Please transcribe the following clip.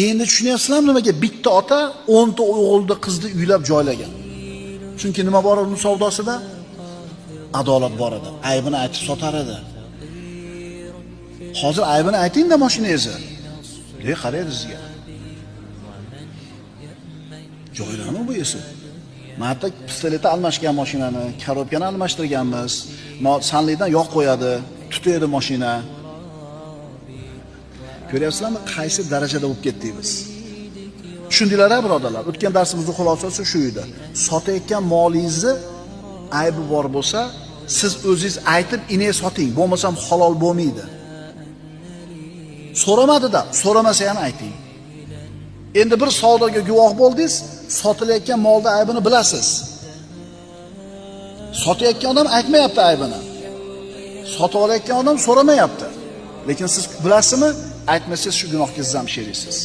Endi tushunyapsizlarmi nimaga bitta ota 10 ta o'g'ilni, qizni uylab joylagan? Chunki nima bor uni savdosida? Adolat bor edi. Aybini aytib sotar edi. Hozir aybini ayting-da mashinangizni. Le qaraydi sizga. Joylanmi bu esa? Marta pistoletni almashgan mashinani, korobkani almashtirganmiz. Sanlikdan yoq qo'yadi, tutaydi mashina. Ko'ryapsizlarmi, qaysi darajada bo'lib ketdik biz? Tushundinglar-a, birodarlar? O'tgan darsimizning xulosasi shu edi. Sotayotgan molingizni aybi bor bo'lsa, siz o'zingiz aytib ine soting, bo'lmasam halol bo'lmaydi. So'ramadi-da, so'ramasa ham ayting. Endi bir savdoga guvoh bo'ldingiz, sotilayotgan molda aybini bilasiz. Sotayotgan odam aytmayapti aybini. Sotib olayotgan odam so'ramayapti. Lekin siz bilasizmi, aytmasangiz shu gunohga siz ham sheriksiz.